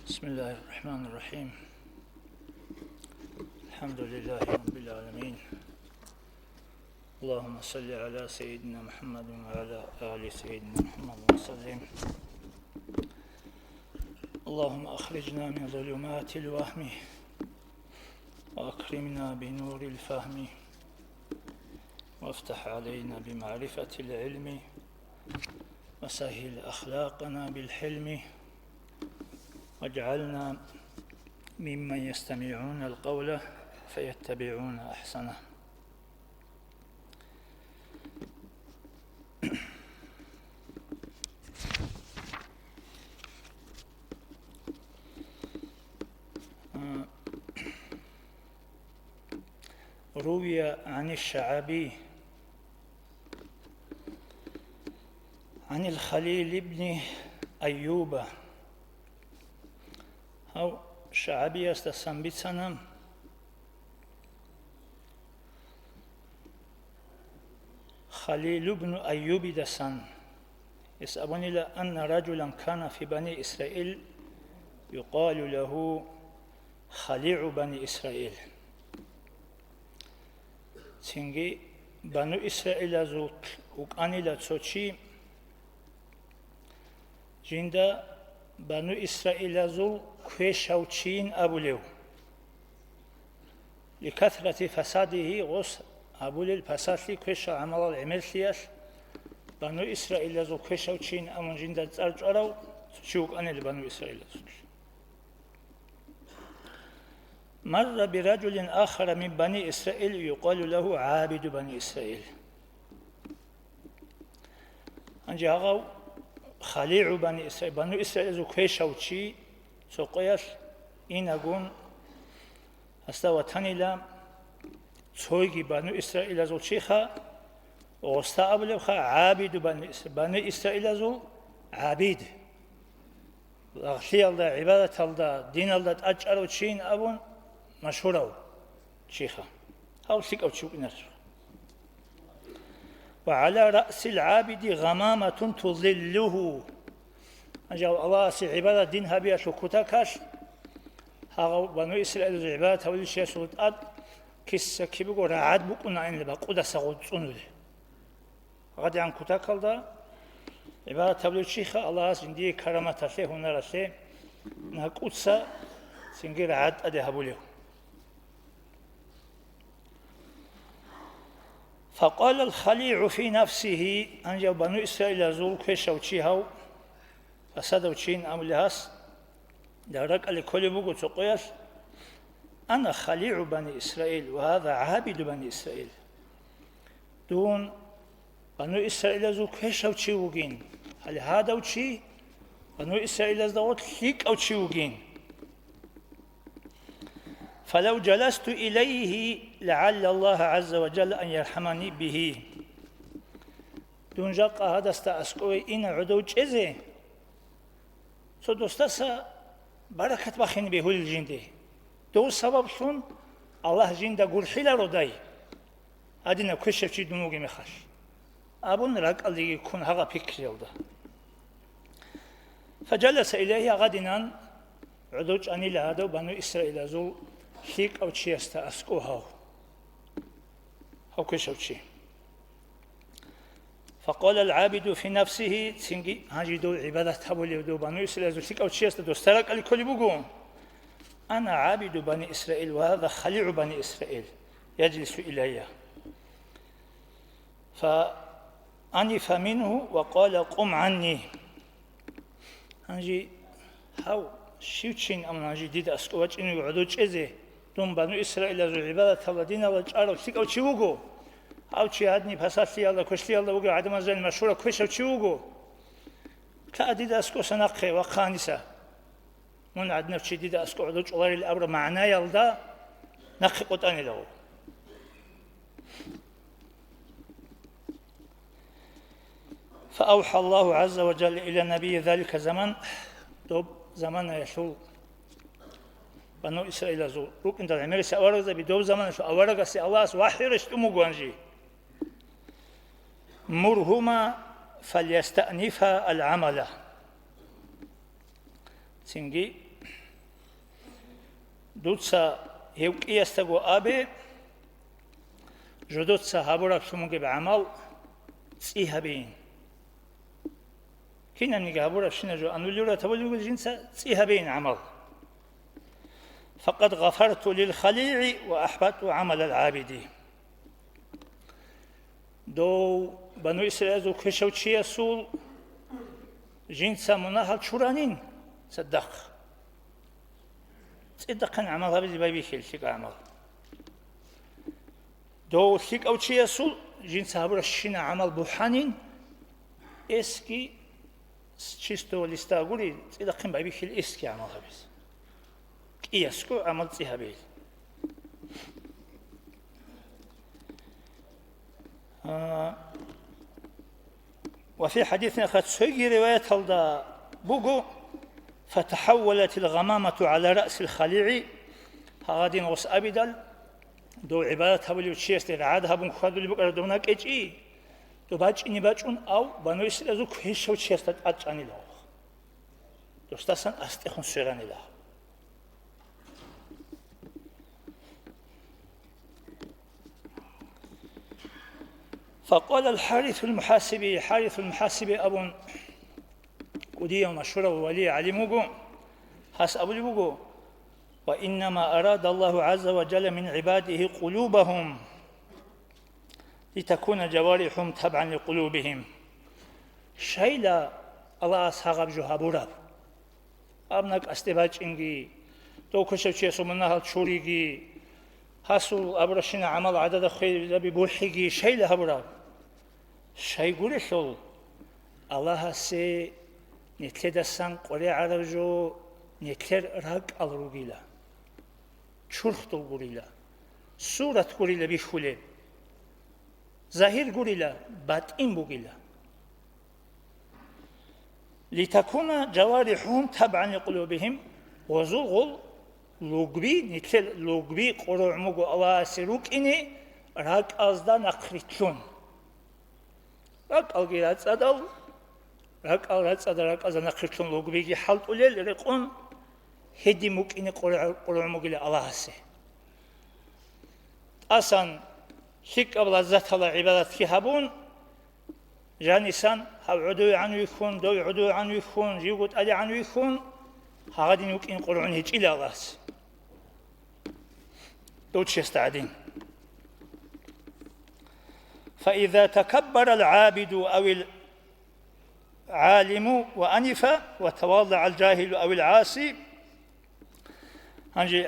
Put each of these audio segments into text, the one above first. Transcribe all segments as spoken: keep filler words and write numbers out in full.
بسم الله الرحمن الرحيم. الحمد لله رب العالمين. اللهم صل على سيدنا محمد وعلى آل سيدنا محمد وسلم. اللهم أخرجنا من ظلمات الوهم وأكرمنا بنور الفهم وافتح علينا بمعرفة العلم وسهل أخلاقنا بالحلم واجعلنا ممن يستمعون القول فيتبعون أحسنه. روي عن الشعبي عن الخليل بن أيوب. Гьав ШагӀабиясдасан бицана, Халил ибн Айюбидасан. Гьес абунила: «Анна ражулан кана фи бани Исраил, юкъалу лагьу халигӀу бани Исраил». Цинги бану Исраилазул вукӀанила цо чи, жинда бану Исраилазул квешав чийин абулев. Ликасрати фасадигьи, гъос гьабулел пасалъи, квешал гӀамалал гӀемерлъиялъ, бану Исраилазул квешав чийин абун жинда цӀар чӀварав цо чи вукӀанила бану Исраилазул. Марра биражулин ахара мин бани Исраил, юкъалу лагьу гӀабиду бани Исраил. Гьанже гьагъав халигӀу бани Исраил, бану Исраилазул квешав чи цо къоялъ инагун, гьасда ватанила цойги бану Исраилазул чиха, гъосда абулебха гӀабиду бани Ис-, бану Исраилазул гӀабид. Лагълъиялда, гӀибадаталда, диналда тӀачӀарав чийин абун машгьурав чиха. Гьав лъикӀав чи вукӀинарищ. «Ва гӀала раъсил гӀабиди гъамаматун тузиллугьу». Гьанже гьав Аллагьасе гӀибадат, дин гьабиялъул кутакалъ, гьагъав бану Исраилазул гӀибадат гьавулев чиясул тӀад киса-кибего рагӀад букӀунаинила бакъудаса гъуцӀцӀунуле. ГъадигӀан кутакалда гӀибадат гьабулев чиха Аллагьас жиндие караматалъе, гьунаралъе накӀкӀуца цинги рагӀад тӀаде гьабулев. Факъала ал-халигӀу фи нафсигьи, гьанже бану Исраилазул квешав чи гьав, пасадав чийин абулев гьас, Дагь ракӀалде кколеб буго цо къоялъ: «Ана халигӀу бани Исраил ва гьаза гӀабиду бани Исраил». Дун бану Исраилазул квешав чи вугин, гьале гьадав чи бану Исраилазда гъорлъ лъикӀав чи вугин. «Фалав жаласту илайгьи лагӀалла Аллагьа гӀазза ва жалла ан ярхӀамани бигьи». Дун жакъа гьадасда аскӀове ина гӀодов чӀезе, цо досдаса баракат бахине бегьулел жинде. Дов сабаблъун Аллагь жинда гурхӀилародай, гьадинаб квешав чи дун вугеб мехалъ, абун ракӀалдеги ккун гьагъа пикриялда. Фажаласа илайгьи, гьагъадинан гӀодов чӀанила гьадав бану Исраилазул лъикӀав чиясда аскӀов гьав. Гьав квешав чи. Факъала ал-гӀабиду фи нафсигьи, цинги гьанже дов гӀибадат гьабулев дов бану Исраилазул лъикӀав чиясда досда ракӀалде кколеб буго: «Ана гӀабиду бани Исраил ва гьаза халигӀу бани Исраил, яжлису илайя». Фа анифа мингьу ва къала: «Къум гӀанни». Гьанже гьав щив чин, амма гьанже дида аскӀов вачӀинев гӀодов чӀезе, дун бану Исраилазул гӀибадаталда, диналда чӀарав лъикӀав чи вуго. Гьав чи гьадин пасалъиялда, квешлъиялда вугев гӀадамазда машгьурав квешав чи вуго. Лъа дида аскӀоса нахъе, вахъа гьаниса. Мун гӀадинав чи дида аскӀов гӀодов чӀоларил абураб магӀнаялда нахъе къотӀанила гьав. فأوحى الله عز وجل إلى نبي ذلك الزمان. Доб заманаялъул, бану Исраилазул рукӀиндал гӀемерисел аварагзаби, доб заманаялъул аварагасе Аллагьас вахӀю рещтӀун буго гьанже: «مرهما فليستأنفا العمل». Цинги Дуца гьев кӀиясдаго абе, жодоца гьабураблъун бугеб гӀамал цӀи гьабейин. Кинабниги гьабурабщина жо аннулировать гьабулеб буго жинца, цӀи гьабейин гӀамал. Факъад гъафарту лил халигӀи ва ахӀбатӀу гӀамалал гӀабиди. Дов бану Исраилазул квешав чиясул жинца мунагьал чуранин цадахъ. ЦӀидахъин гӀамал гьабизе байбихьил лъикӀа гӀамал. Дов лъикӀав чиясул жинца гьабурабщина гӀамал бухӀанин, эсги с чистого листа гури, цӀидахъин байбихьил эсги гӀамал гьабизе. КӀиясго гӀамал цӀи гьабейил. А, ва фи хадисин ахар, цоги риваяталда буго: «ФатахӀаввалатил гъамамату гӀала раъсил халигӀи», гьагъадин гъос абидал, дов гӀибадат гьабулев чиясде рагӀад гьабун хьвадулеб букӀараб дов накӀкӀечӀи, дов бачӀине бачӀун, ав бану Исраилазул квешав чиясда тӀад чӀанила. Досдасан астӀехун сверанила. Факъала ал-ХӀарисул МухӀасиби, ХӀарисул МухӀасиби абун кӀудияв машгьурав вали гӀалим вуго, гьас абулеб буго: «Ва иннама арада Аллагьу гӀазза ва жалла мин гӀибадигьи къулубагьум, литакуна жаварихӀугьум табгӀан ликъулубигьим». Щайила Аллагьас гьагъаб жо гьабураб? Аб накӀкӀасде бачӀинги, дов квешав чиясул мунагьал чуриги, гьасул абурабщина гӀамал гӀадада хвезаби бухӀиги щайила гьабураб? Щайгурелъул, Аллагьасе нилъедасан къваригӀараб жо нилъер ракӀал ругила, чурхдул гурила, сурат гурила бихьулеб, загьир гурила, батӀин бугила. «Литакуна жаварихӀугьум табгӀан ликъулубигьим», гъозул гъол лугби, нилъер лугби къорогӀун буго Аллагьасе рукӀине, ракӀазда нахърилълъун. РакӀалги рацӀцӀадал, ракӀал рацӀцӀадал, ракӀазда нахърилълъун лугбиги хӀалтӀулел рекъон, гьедин букӀине къорогӀ-, къорогӀун бугила Аллагьасе. ТӀасан лъикӀаб лаззатала гӀибадатги гьабун, жанисан гьав гӀодовегӀан вихьун, дов гӀодовегӀан вихьун, живго тӀадегӀан вихьун, гьагъадин вукӀин къоргӀун гьечӀила Аллагьас. Дов чиясда гӀадин. فإذا تكبر العابد أو العالم وأنف وتواضع الجاهل أو العاصي. Гьанже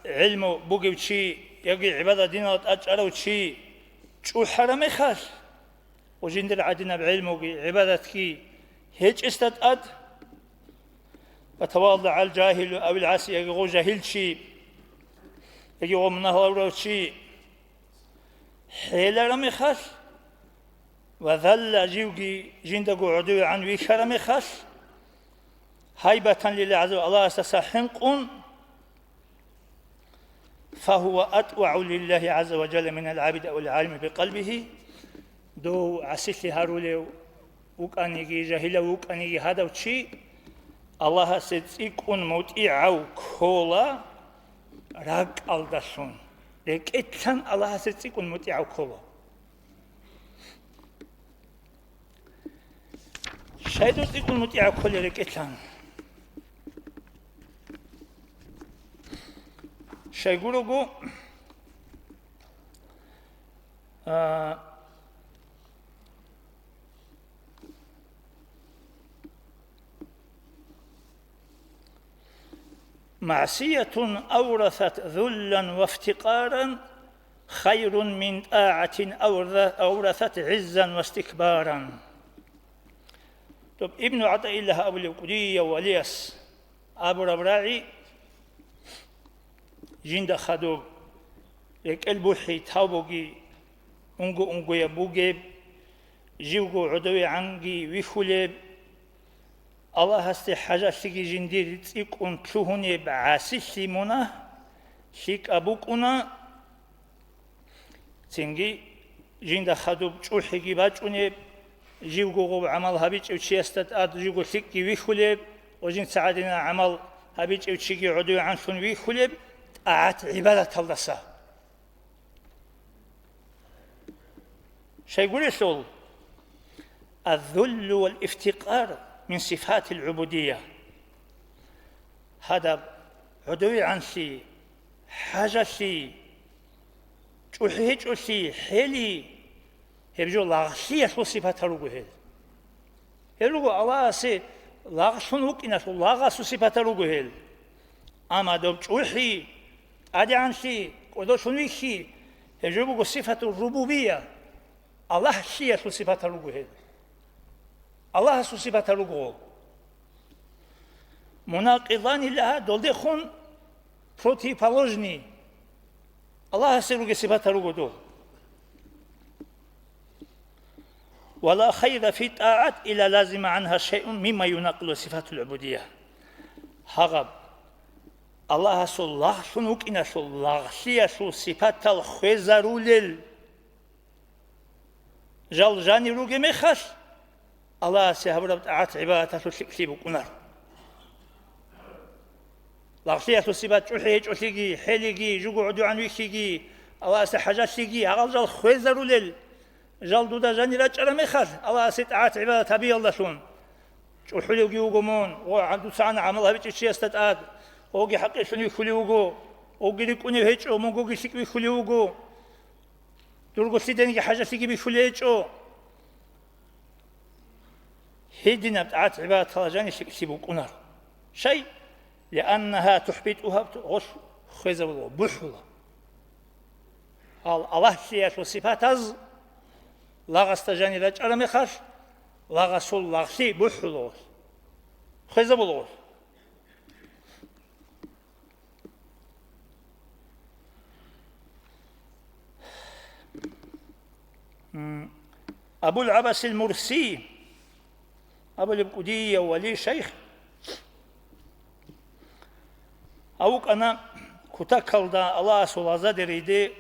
гӀилму бугев чи яги гӀибадат диналда тӀад чӀарав чи чӀухӀараб мехалъ, ва жиндир гӀадинаб гӀилмуги гӀибадатги гьечӀесда тӀад, ва тавадагӀал жагьилу авил гӀаси, яги гъов жагьил чи, яги гъов мунагь гьабурав чи хӀелараб мехалъ, ва залла, живги жиндаго гӀодовегӀан вихьараб мехалъ, гьайбатан лиллагьи гӀазза ва Аллагьасдаса хӀинкъун, فهو أطوع لله عز وجل من العابد أو العالم بقلبه. Дов гӀасилъи гьарулев вукӀаниги, жагьилав вукӀаниги, гьадав чи Аллагьасе цӀикӀкӀун мутӀигӀав ккола ракӀалдалъун. РекӀелъан Аллагьасе цӀикӀкӀун мутӀигӀав ккола. Щай дов цӀикӀкӀун мутӀигӀав кколел рекӀелъан? Щайгурого, а, معصية أورثت ذلا وافتقارا خير من طاعة أورث-، أورثت عزا واستكبارا. Доб Ибну ГӀатаиллагь абулев кӀудияв валияс абураб рагӀи, жинда хадуб, рекӀел бухӀи тавбуги унго-унгояб бугеб, живго гӀодовегӀанги вихьулеб, Аллагьасде хӀажалъиги жиндир цӀикӀкӀун лъугьунеб гӀасилъи мунагь лъикӀаб букӀуна, цинги жинда хадуб чӀухӀиги бачӀунеб, живго гъоб гӀамал гьабичӀев чиясда тӀад живго лъикӀги вихьулеб ва жинца гӀадинаб гӀамал гьабичӀев чиги гӀодовегӀанлъун вихьулеб, тӀагӀат-гӀибадаталдаса. Щайгурелъул, الذل والافتقار من صفات العبودية. Гьадаб гӀодовегӀанлъи, хӀажалъи, чӀухӀи гьечӀолъи, хӀели, гьеб жо лагълъиялъул сипатал руго гьел. Гьел руго Аллагьасе лагълъун вукӀиналъул, лагъасул сипатал руго гьел. Амма доб чӀухӀи, тӀадегӀанлъи, кӀодолъун вихьи, гьеб жо буго сифатур рубубия, Аллагьлъиялъул сипатал руго гьел. Аллагьасул сипатал руго. Мунакъиданила, долдехун противоположный, Аллагьасе ругел сипатал руго дол. ولا خير في طاعة إلا لزم عنها شيء مما يناقض صفات العبودية. Гьагъаб, Аллагьасул лагълъун вукӀиналъул лагълъиялъул сипатал хвезарулел жал жанир ругеб мехалъ, Аллагьасе гьабураб тӀагӀат-гӀибадаталъул лъикӀлъи букӀунаро. Лагълъиялъул сипат чӀухӀи гьечӀолъиги, хӀелиги, жуго гӀодовегӀан вихьиги, Аллагьасде хӀажалъиги, гьагъал жал хвезарулел жал дуда жанир рачӀараб мехалъ, Аллагьасе тӀагӀат-гӀибадат гьабиялдалъун, чӀухӀулевги вуго мун, ва гьаб дуца гӀан гӀамал гьабичӀев чиясда тӀад, гьоги хӀакъилъун вихьулев вуго, гьоги рикӀкӀунев гьечӀо, мунгоги лъикӀ вихьулев вуго, дурго лъидениги хӀажалъиги бихьулей гьечӀо. Гьединаб тӀагӀат-гӀибадатала жанир лъикӀлъи букӀунаро. Щай? لأنها تحبطها, гъолъ хвезабула, бухӀула. Гьал Аллагьлъиялъул сипатаз лагъасда жанир рачӀараб мехалъ, лагъасул лагълъи бухӀула гъолъ. Хвезабула гъолъ. М, Абул ГӀаббасил Мурси абулеб кӀудияв вали шайх, гьав вукӀана кутакалда Аллагьасул гьазаде рейде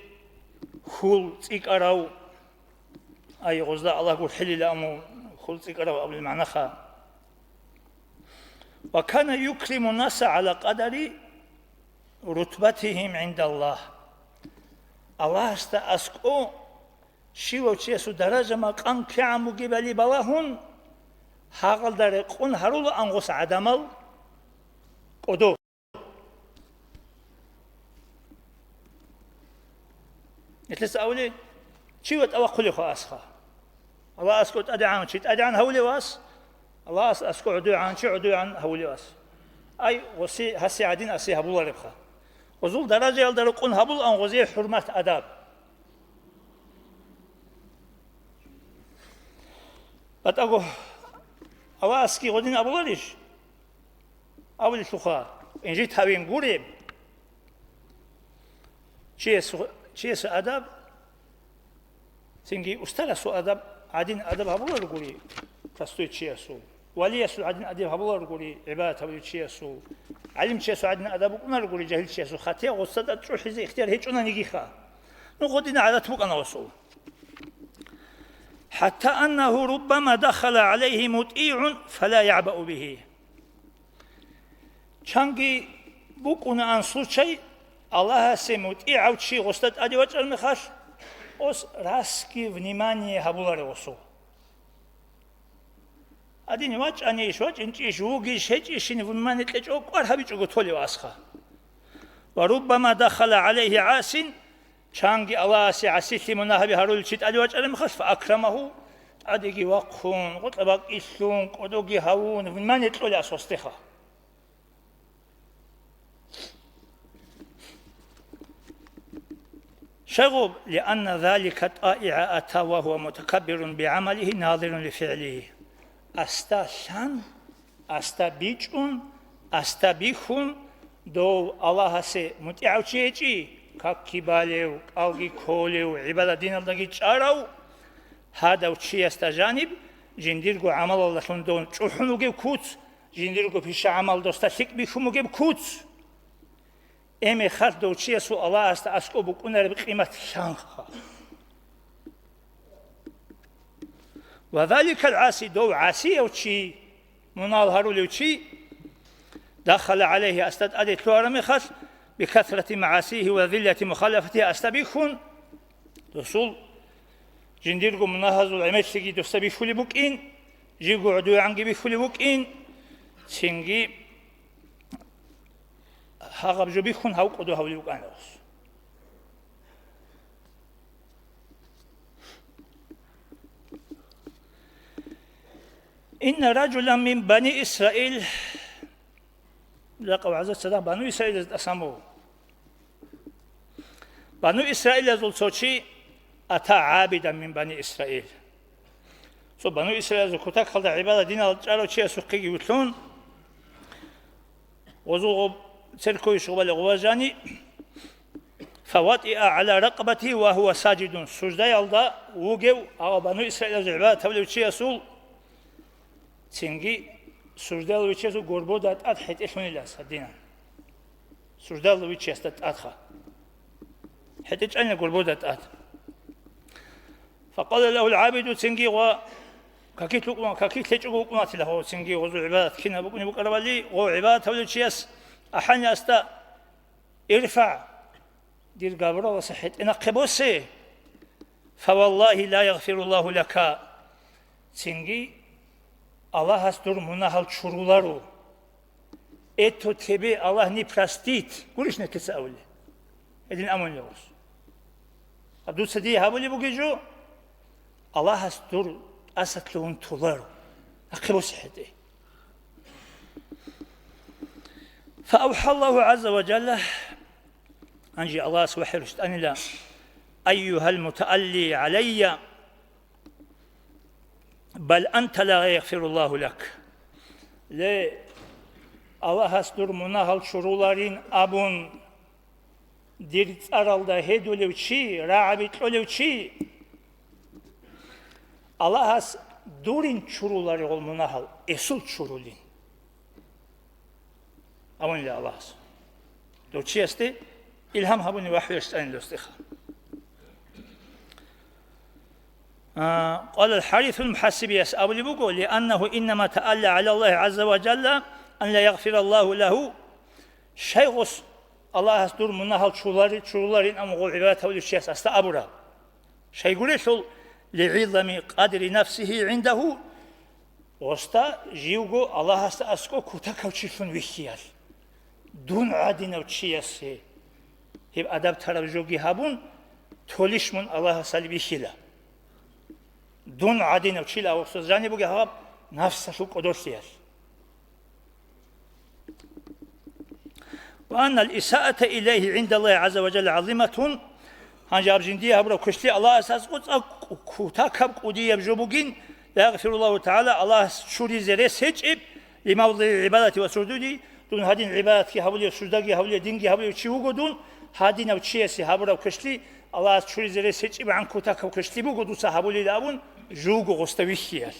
хьул цӀикӀкӀарав, ай, гъозда Аллагь гурхӀилила аму хьул цӀикӀкӀарав абулеб магӀнаха. وكان يكرم الناس على قدر رتبتهم عند الله. Аллагьасда аскӀо щивав чиясул даража-макъам кигӀан бугебали балагьун, гьагъалда рекъон гьарулаан гъос гӀадамал кӀодо. Гьелъас абули, чи ва тӀавахъулев ха асха. Аллагьас аскӀо тӀадегӀан чи тӀадегӀан гьавулев ас, Аллагьас аскӀо гӀодовегӀан чи гӀодовегӀан гьавулев ас. Ай, гъоси гьаси гӀадин аси гьабуларебха. Гъозул даражаялда рукъун гьабулаан гъозие хӀурмат-адаб. БатӀаго Аллагьасги гъодин абуларищ? Абулелъулха, инжит гьавин гуреб, чияс, чиясул адаб, цинги устарасул адаб, гӀадин адаб гьабуларгури простой чиясул, валиясул гӀадин адаб гьабуларгури гӀибадат гьабулев чиясул, гӀалимчиясул гӀадин адаб букӀунаргури жагьилчиясул, хатия гъоцада чӀухӀизе ихтияр гьечӀонанигиха. Ну, гъодин гӀадат букӀана гъосул. حتى أنه ربما دخل عليه مطيع فلا يعبأ به. Чанги букӀунаан случай, Аллагьасе мутӀигӀав чи гъосда тӀаде вачӀараб мехалъ, ос расги внимание гьабуларев гъосул. Гьадин вачӀанищ, вачӀинчӀищ, вугищ, гьечӀищин внимание кьечӀого кӀвар гьабичӀого толев асха. وربما دخل عليه عاص, чанги Аллагьасе гӀасилъи мунагьаби гьарулев чи тӀаде вачӀараб мехалъ, فأكرمه, тӀадеги вахъун, гъоркьа бакӀиллъун, кӀодоги гьавун, внимание кьолев ас гъосдеха. Щайгу, لأن ذلك الطائع أتى وهو متكبر بعمله ناظر لفعله. Аста лъан, аста бичӀчӀун, аста бихьун, дов Аллагьасе мутӀигӀав чи гьечӀищ, какги балев, кӀалги кколев, гӀибадат диналдаги чӀарав, гьадав чиясда жаниб, жиндирго гӀамалалдалъун дов чӀухӀун вугев куц, жиндирго пиша-гӀамал досда лъикӀ бихьун бугеб куц. Гьеб мехалъ дов чиясул Аллагьасда аскӀоб букӀунареб къимат лъанха. وذلك العاصي, дов гӀасияв чи, мунагьал гьарулев чи, دخل عليه, асда тӀаде лъугьараб мехалъ, بكثرة معاصيه وذلة مخالفته, аста бихьун, досул жиндирго мунагьазул гӀемерлъиги доса бихьулеб букӀин, живго гӀодугӀанги бихьулеб букӀин, цинги гьагъаб жо бихьун гьав кӀодо гьавулев вукӀана гъос. إن رجلا من بني إسرائيل, ракъа вагӀза цадахъ Бану Исраилаз тӀасан буго. Бану Исраилазул цо чи, أتى عابدا من بني إسرائيل. Цо Бану Исраилазул кутакалда гӀибадат динал чӀарав чиясухъеги вилълъун, гъозул гъоб-, церкове щугъбали гъова жани, فوطئ على رقبته وهو ساجد, суждаялда вугев, гьав Бану Исраилазул гӀибадат гьабулев чиясул, цинги суждаялда вичиясул горбода тӀад хӀетӀе лъунила гьадинан. Суждаялда вичиясда тӀадха. ХӀетӀе чӀанила горбода тӀад. فقال له العابد, цинги гъо какилъ вукӀун-, какилъ гьечӀого вукӀун ватила гъо, цинги гъозул гӀибадат кинаб букӀунеб букӀарабали, гъо гӀибадат гьавулев чияс ахӀанила гьасда: ارفع, дир габуралдаса хӀетӀе нахъе босе, فوالله لا يغفر الله لك. Цинги Аллагьас дур мунагьал чуруларо. Это тебе Аллагь не простит. Гурищ нилъеца абулеб? Гьедин амулев гъос. Гьаб дуца дие гьабулеб бугеб жо, Аллагьас дур тӀасалъугьун толаро. Нахъе босе хӀетӀе. فأوحى الله عز وجل, гьанже Аллагьас вахӀи рещтӀанила: أيها المتألي علي بل أنت لا يغفر الله لك. Ле, Аллагьас дур мунагьал чуруларин абун, дир цӀаралда гьедулев чи, рагӀаби кьолев чи, Аллагьас дурин чуруларигъул мунагьал, эсул чурулин. Амунила Аллагьас. Дов чиясде илгьам гьабуни вахӀю рещтӀани досдеха. А, قال الحارث المحاسبيяс абулеб буго: لأنه إنما تألى على الله عز وجل أن لا يغفر الله له. Щай гъос Аллагьас дур мунагьал чулари-, чуруларин амгъул гӀибадат гьавулев чияс гьасда абураб? Щайгурелъул, لعظم قدر نفسه عنده, гъосда живго Аллагьасда аскӀо кутакав чилъун вихьиялъ. Дун гӀадинав чиясе гьеб адаб тараб жоги гьабун, толищ мун Аллагьасалде бихьила. Дун гӀадинав чил авухъсаз жаниб бугеб гьаб нафсалъул кӀодолъиялъ. وأن الإساءة إليه عند الله عز وجل عظيمة. Гьанже гьаб жиндие гьабураб квешлъи Аллагьас аскӀо цӀакъ кутакаб кӀудияб жо бугин, لا يغفر الله تعالى, Аллагьас чуризе рес гьечӀеб, لموضع العبادة والسجود, дун гьадин гӀибадатги гьабулев, суждаги гьабулев, динги гьабулев чи вуго дун, гьадинав чиясе гьабураб квешлъи Аллагьас чуризе рес гьечӀебгӀан кутакаб квешлъи буго дуца гьабулел абун, живго гъосда вихьиялъ.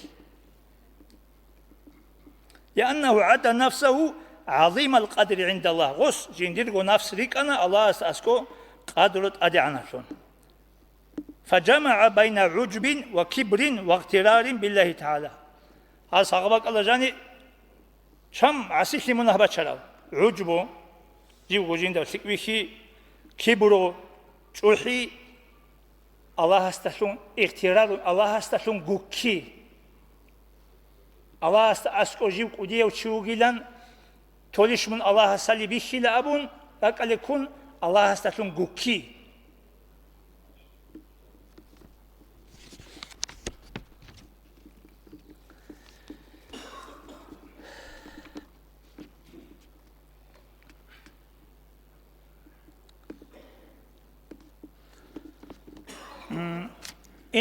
لأنه عد نفسه عظيم القدر عند الله. Гъос жиндирго нафс рикӀкӀана Аллагьасда аскӀо къадру тӀадегӀанаблъун. فجمع بين عجب وكبر واغترار بالله تعالى. Гьас гьагъа бакӀалда жани чам гӀасилъи мунагь бачарав: гӀужбу, живго жинда лъикӀ вихьи, кибру, чӀухӀи, Аллагьасдалъун игътирарун, Аллагьасдалъун гукки. Аллагьасда аскӀо жив кӀудияв чи вугилан, толищ мун Аллагьасалде бихьила абун, ракӀалде ккун Аллагьасдалъун гукки.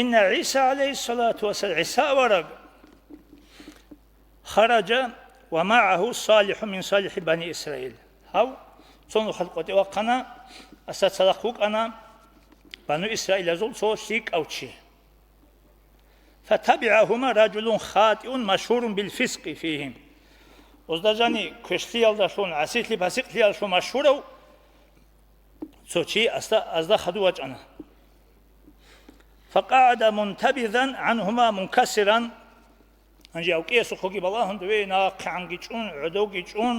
إن عيسى عليه الصلاة والسلام, ГӀиса авараг, خرج ومعه صالح من صالح بني إسرائيل. Гьав цо нухалъ къватӀив вахъана, гьасда цадахъ вукӀана Бану Исраилазул цо лъикӀав чи. فتبعهما رجل خاطئ مشهور بالفسق فيهم. Гъозда жани квешлъиялдалъун, гӀасилъи-пасикълъиялдалъун машгьурав цо чи гьасда, гьазда хадув вачӀана. فقعد منتبذا عنهما منكسرا. Гьанже гьав кӀиясухъеги балагьун, дове нахъегӀанги чӀун, гӀодовги чӀун,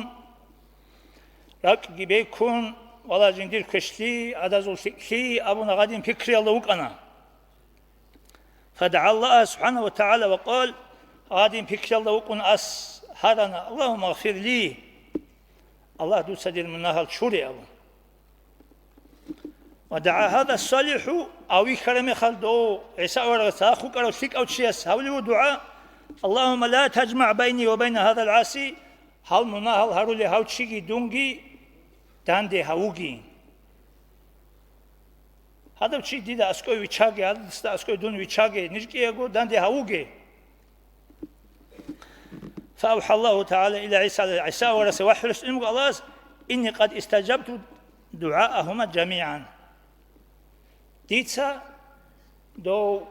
ракӀги бекун, Вала, жиндир квешлъи, гӀадазул лъикӀлъи абуна, гъадин пикриялда вукӀана. فدعا الله سبحانه وتعالى وقال, гъадин пикриялда вукӀун ас гьарана: اللهم اغفر لي, Аллагь, дуца дир мунагьал чуре, абун. ودعا هذا الصالح, ав вихьараб мехалда дов ГӀиса аварагас, гьахъ вукӀарав лъикӀав чияс гьавулев дугӀа: اللهم لا تجمع بيني وبين هذا العاصي, гьал мунагьал гьарулев гьав чиги дунги данде гьавуге. Гьадав чи дида аскӀове виччаге, гьадасда аскӀове дун виччаге, ниж кӀиябго данде гьавуге. فأوحى الله تعالى إلى عيسى, ГӀиса аварасе вахӀюлъ имгу Аллагьас: إني قد استجبت دعاءهما جميعا. Дица дов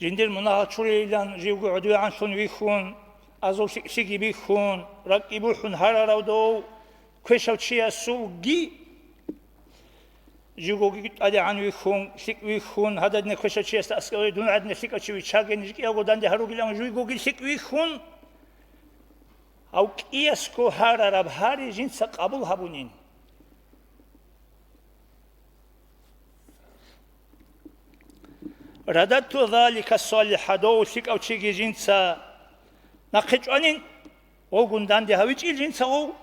жиндир мунагьал чурейилан живго гӀодовегӀанлъун вихьун, азул лъикӀлъиги бихьун, ракӀги бухӀун гьарарав дов квешав чиясулги, живгоги тӀадегӀан вихьун, лъикӀ вихьун, гьададина квешав чиясда аскӀове дун гӀадина лъикӀав чи виччаге, ниж кӀиябго данде гьаругилан живгоги лъикӀ вихьун, гьав кӀиясго гьарараб гьари жинца къабул гьабунин. رددت ذلك الصالح, дов лъикӀав чиги жинца нахъе чӀванин, гъовгун данде гьавичӀин жинца гъов,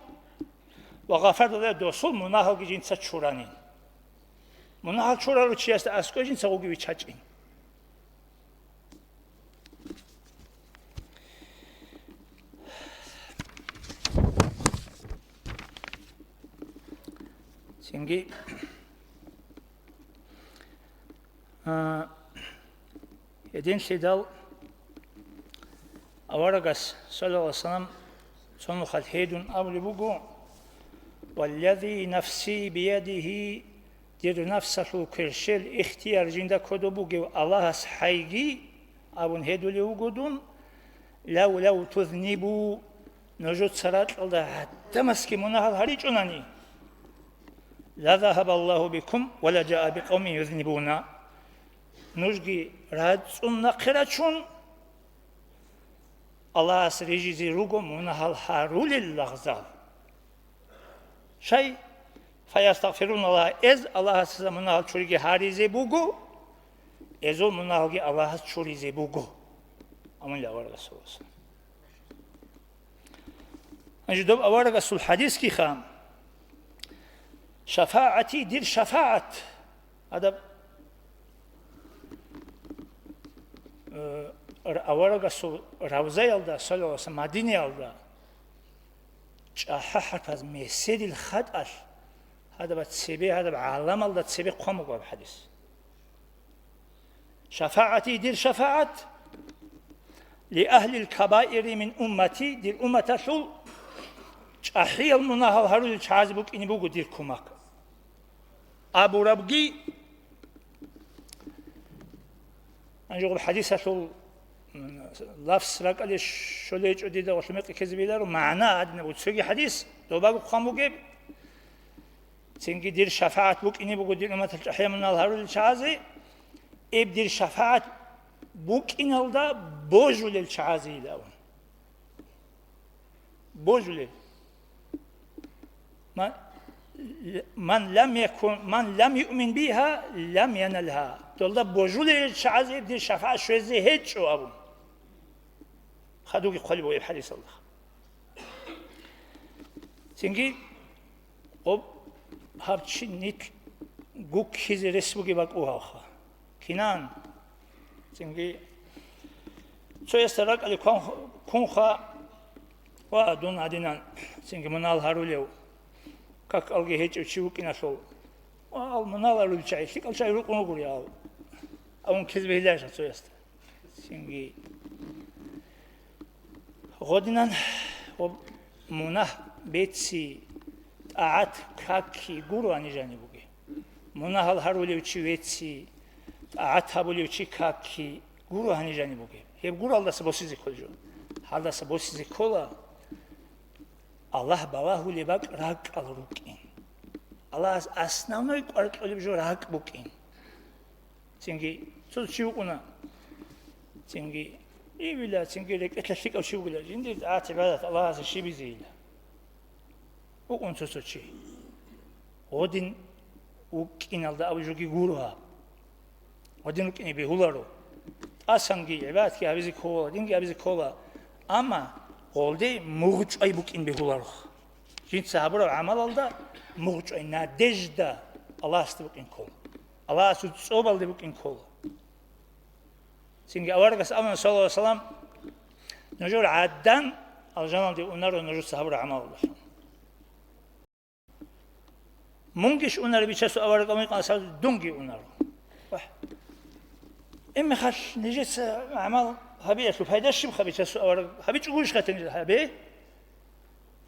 وغفرت له, досул мунагьалги жинца чуранин. Мунагьал чурарав чиясда аскӀове жинца гъовги виччачӀин. Цинги, а, гьединлъидал аварагас, саллаллагьу гӀалайгьи вассалам, цо нухалъ гьедун абулеб буго: والذي نفسي بيده, дир нафсалъул кверщел, ихтияр жинда кодоб бугев Аллагьас хӀайги, абун гьедулев вуго дун: لو, لو تذنبوا, нужеца ракьалда гӀадамасги мунагьал гьаричӀонани, لذهب الله بكم ولجاء بقوم يذنبون, нужги рацӀцӀун нахъе рачун, Аллагьас рижизе руго мунагьал гьарулел лагъзал. Щай? فيستغفرون الله, эз Аллагьасда мунагьал чуриги гьаризе буго, эзул мунагьалги Аллагьас чуризе буго. Аминилла аварагасул. Гьанже доб аварагасул хӀадисгиха: شفاعتي, дир шафагӀат. Гьадаб, э, аварагасул равзаялда, саллаллагьу гӀалайгьи вассалам, Мадинаялда, чӀахӀа хӀарпаз меседил хатӀалъ, гьадаб цебе, гьадаб гӀаламалда цебе хъван буго гьаб хӀадис. شفاعتي, дир шафагӀат, لأهل الكبائر من أمتي, дир умматалъул чӀахӀиял мунагьал гьарулел чагӀазе букӀине буго дир кумак. Абурабги, гьанже гьаб хӀадисалъул, м, лафз ракӀалде щолечӀо дида, гьелъул мекъи ккезе биларо, магӀна гьадинаб цоги хӀадис, добаго хъван бугеб, цинги дир шафагӀат букӀине буго дир умматалъул чӀахӀиял мунагьал гьарулел чагӀазе, эб дир шафагӀат букӀиналда божулел чагӀазе илавун. Божулел. Ма-, ман лам якун, ман лам юъмин бигьа, лам яналгьа. Долда божулел чагӀазе дир шафагӀат щвезе гьечӀо абун. Хадуги хъвалеб бугеб хӀадисалда. Цинги гьоб гьаб чи нилъ гуккизе рес бугеб бакӀу гьавха. Кинан? Цинги цоясда ракӀалде кван-, кунха ва дун гьадинан, цинги мунагьал гьарулев, как-алги гьечӀев чи вукӀиналъул, ва ал мунагьал гьарулев чагӀи, лъикӀал чагӀи рукӀун вугури ал, абун ккезе бегьиларищ цоясда? Цинги гъодинан ва мунагь беци, тӀагӀат каки гуро гьанижани бугеб. Мунагьал гьарулев чи веци, тӀагӀат гьабулев чи каки гуро гьанижани бугеб. Гьеб гуралдаса босизе кколеб жо. Гьалдаса босизе ккола Аллагь балагьулеб бакӀ ракӀал рукӀин. Аллагьас основной кӀвар кьолеб жо ракӀ букӀин. Цинги цо чи вукӀуна. Цинги ивила, цинги рекӀелъа лъикӀав чи вугила. Жиндир тӀагӀат-гӀибадат Аллагьасе щибизейила. ВукӀун цо-цо чи. Гъодин вукӀиналда абулеб жоги гуро гьаб. Гъодин рукӀине бегьуларо. ТӀасанги гӀибадатги гьабизе ккола, динги гьабизе ккола. Амма гъолде мугъчӀвай букӀин бегьуларо. Жинца гьабураб гӀамалалда мугъчӀвай, надежда Аллагьасде букӀин ккола. Аллагьасул цӀобалде букӀин ккола. Цинги аварагас абуна, саллаллагьу гӀалайгьи ва саллам: «Нужер гӀадан алжаналде унаро нужеца гьабураб гӀамалалдалъун». Мунгищ унареб Бичасул авараг абун йикъан асхӀаб, дунги унаро. Вагь. Гьебмехалъ нижеца гӀамал гьабиялъул пайда щибха, Бичасул авараг? ГьабичӀого гурищха тенила гьабе?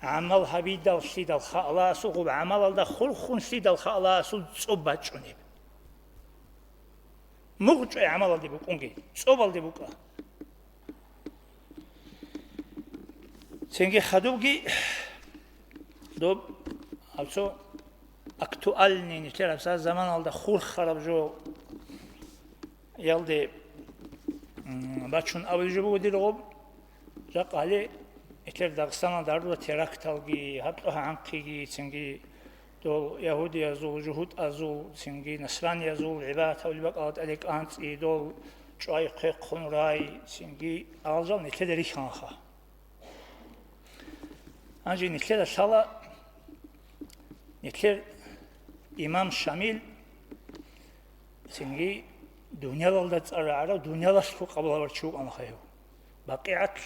ГӀамал гьабидал лъидалха Аллагьасул, гъуб гӀамалалда хурхун лъидалха Аллагьасул цӀоб бачӀунеб. МугъчӀвай гӀамалалде букӀунги, цӀобалде букӀа. Цинги хадубги доб гьаб цо актуальный, нилъер гьабсагӀат заманалда хурхараб жо ялде, м, бачун абулеб жо буго дир гъоб. Жакъа гьале нилъер Дагъистаналда гьарурал теракталги, гьаб тӀогьа гӀанхъиги, цинги дол ягьудиязул, жугьутӀазул, цинги насраниязул гӀибадат гьабулеб бакӀалда тӀаде кӀанцӀи, дол чӀвай хъвехъун рай, цинги алжал нилъеда рихьанха. Гьанже нилъеда лъала нилъер имам Шамил, цинги дуниялалда цӀар рагӀарав, дуниялалъго къабул гьабурав чи вукӀанха гьев. БакъигӀат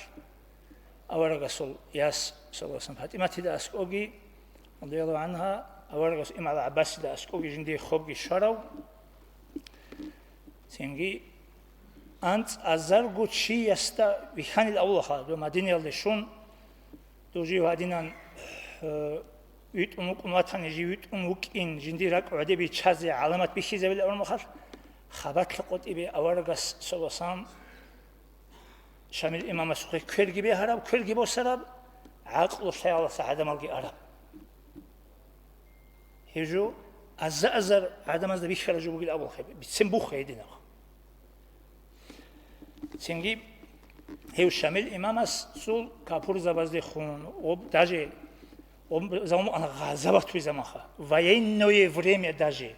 аварагасул яс, саллаллагьу гӀалайгьи ва саллам, ПатӀиматида аскӀоги, радияллагьу гӀангьа, аварагасул имгӀал ГӀаббасида аскӀоги жиндие хобги щварав, цинги анцӀазарго чиясда вихьанил авулаха, дов Мадинаялде щун, дов жив гьадинан, э, витӀун вукӀун ватани, жив витӀун вукӀин, жиндир ракӀ гӀодобе биччазе гӀаламат бихьизабилеб абураб мехалъ, хабалъа къотӀибе аварагас, саллаллагьу гӀалайгьи ва саллам, Шамил имамасухъе кверги бегьараб, кверги босараб, гӀакълу лъаялдаса гӀадамалги араб. Гьеб жо аза-азар гӀадамазда бихьараб жо бугин абулха, бицен бухха гьединаб. Цинги гьев Шамил имамасул капурзабаздехун, об-, даже об-, заман гъазават бугеб заманха, военное время даже.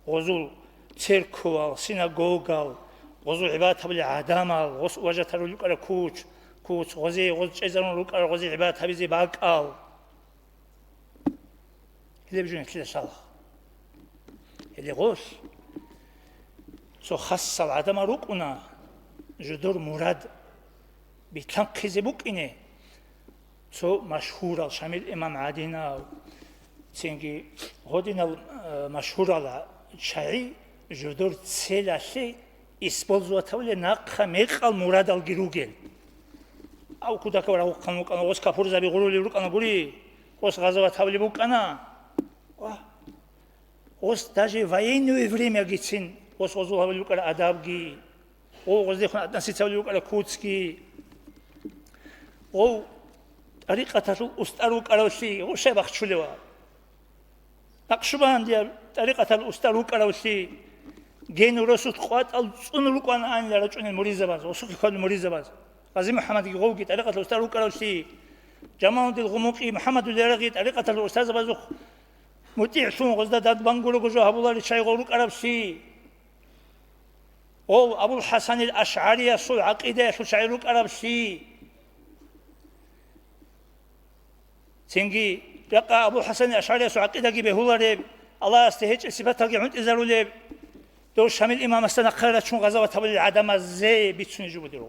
Гъозул церковал, синагогал, гъозул гӀибадат гьабулел гӀадамал, гъос уважать гьарулел рукӀарал куц, куц, гъозе, гъоз чӀезарун рукӀарал, гъозе гӀибадат гьабизе бакӀал. Гьелеб жо нилъеда лъала. Гьеле гъолъ цо хасал гӀадамал рукӀуна, жидер мурад битлъанхъизе букӀине, цо машгьурал Шамил имам гӀадинав, цинги гьодинал, э, машгьурал чагӀи жидер целалъе использовать гьабулел нахъа мекъал мурадалги ругел. Ав кутакаб рагъухъан вукӀана, гъос капурзаби гъурулел рукӀана гури, гъос гъазават гьабулеб букӀана. Ва гъос даже военное времягицин гъос гъозул гьабулеб букӀараб адабги, гъов гъоздехун относиться гьабулеб букӀараб куцги, гъов тӀарикъаталъул устӀар вукӀаравлъи, гъов щай бахчулев? Накъшубандияб тӀарикъаталъул устӀар вукӀаравлъи, генул росулъ къватӀал цӀун рукӀана анила рачӀунел муридзабаз, гъосухъе кколел муридзабаз. Гъази МухӀаммадги гъовги тӀарикъаталъул устӀар вукӀаравлъи, Жамалудил Гъумукъи, МухӀаммадул Ярагъи тӀарикъаталъул устарзабазухъ мутӀигӀлъун гъозда дадбангурого жо гьабуларел чагӀи гъов рукӀарабси. Гъов Абул ХӀасанил АшгӀариясул гӀакъидаялъул шагӀир рукӀараблъи. Цинги, жакъа Абул ХӀасанил АшгӀариясул гӀакъидаги бегьулареб, Аллагьасде гьечӀеб сипаталги гӀунтӀизарулеб, дов Шамил имамасда нахъа рачун гъазават гьабулел гӀадамазе бицунеб жо бугеб.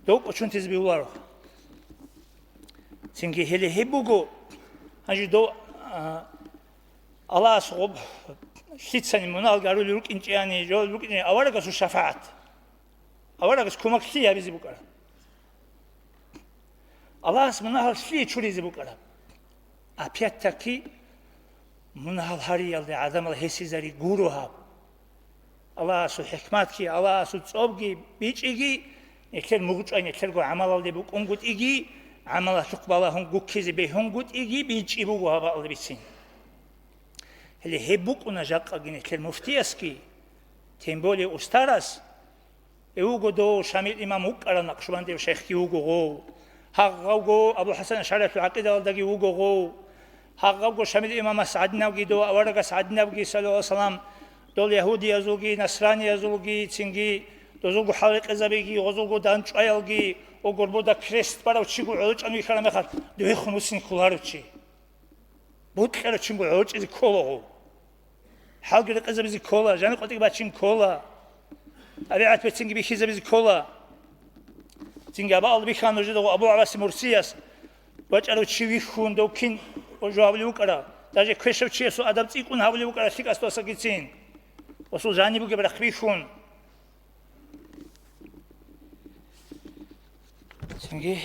Дов кӀочон тезе бегьуларо. Цинги гьеле гьеб буго, гьанже дов, а, Аллагьас гъоб лъицани мунагьалги гьарулел рукӀинчӀани, жо рукӀинчӀани аварагасул шафагӀат. Аварагас кумек лъие гьабизе букӀараб? Аллагьас мунагьал лъие чуризе букӀараб? Опять-таки, мунагьал гьариялде гӀадамал гьесизари гуро гьаб. Аллагьасул хӀикматги, Аллагьасул цӀобги бичӀчӀиги, нилъер мугъчӀвай нилъерго гӀамалалде букӀунгутӀиги, гӀамалалъухъ балагьун гуккизе бегьунгутӀиги бичӀчӀи буго гьаб алда бицин. Гьеле гьеб букӀуна жакъаги нилъер муфтиясги, тем более устарас, Гьев вуго дов Шамил имам вукӀарав, Накъшбандияб шайхги вуго гъов. Гьагъавго Абу ХӀасан АшгӀариялъул гӀакъидалдаги вугогъов, гьагъавго Шамил имамас гӀадинавги дов аварагас гӀадинавги, саллаллагьу гӀалайгьи вассалам, дол ягьудиязулги, насраниязулги, цинги дозулго хӀалрекъезабиги, гъозулго дандчӀваялги, ва гурбуда крест барав чиго гӀолочӀан вихьараб мехалъ, дугьехун вуссин кколарев чи. Букьарав чинго гӀолочӀизе кколаго. ХӀалги рекъезабизе ккола, жаниб къватӀиги бачин ккола. ТӀабигӀат берцинги бихьизабизе ккола. Цинги абаалда бихьана нужедаго Абу ГӀаббас Мурсияс, вачӀарав чи вихьун, дов кин жо гьабулев вукӀарав, даже квешав чиясул адаб цӀикӀкӀун гьабулев вукӀарав лъикӀасдасагицин. Расул жаниб бугеб рахъ бихьун. Цинги,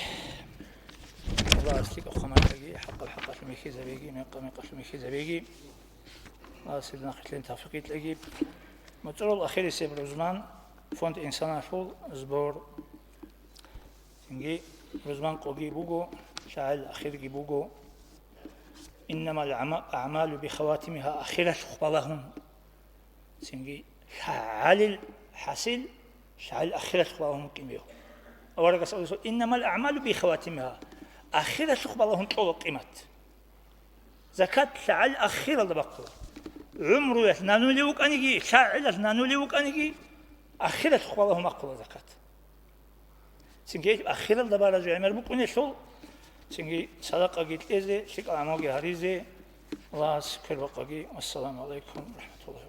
Аллагьас лъикӀаб хъаматаги, хӀакъаб хӀакъалъун бихьизабеги, мекъаб мекъалъун бихьизабеги, Аллагьас гьел нахъилъен тавфикъ кьеги. МуцӀрул ахирисеб рузман, фонд инсаналъул сбор. Цинги, рузман къоги буго, лъагӀел ахирги буго. Иннамал гӀама-, аъмалу бихаватимиха, ахиралъухъ балагьун. Цинги лъагӀалил хӀасил, лъагӀалил ахиралъухъ балагьун букӀин бегьу. Аварагас абулеб: «Иннамал аъмалу бихаватимиха», ахиралъухъ балагьун кьола къимат. Закат лъагӀалил ахиралда бахъула. ГӀумруялъ нанулев вукӀаниги, лъагӀалилалъ нанулев вукӀаниги, ахиралъухъ балагьун бахъула закат. Цинги ахиралда бараб жо гӀемер букӀунелъул, цинги садакъаги кьезе, лъикӀал гӀамалги гьаризе, Аллагьас квербакъаги. Вассаламу гӀалайкум ва рахӀматуллагьи.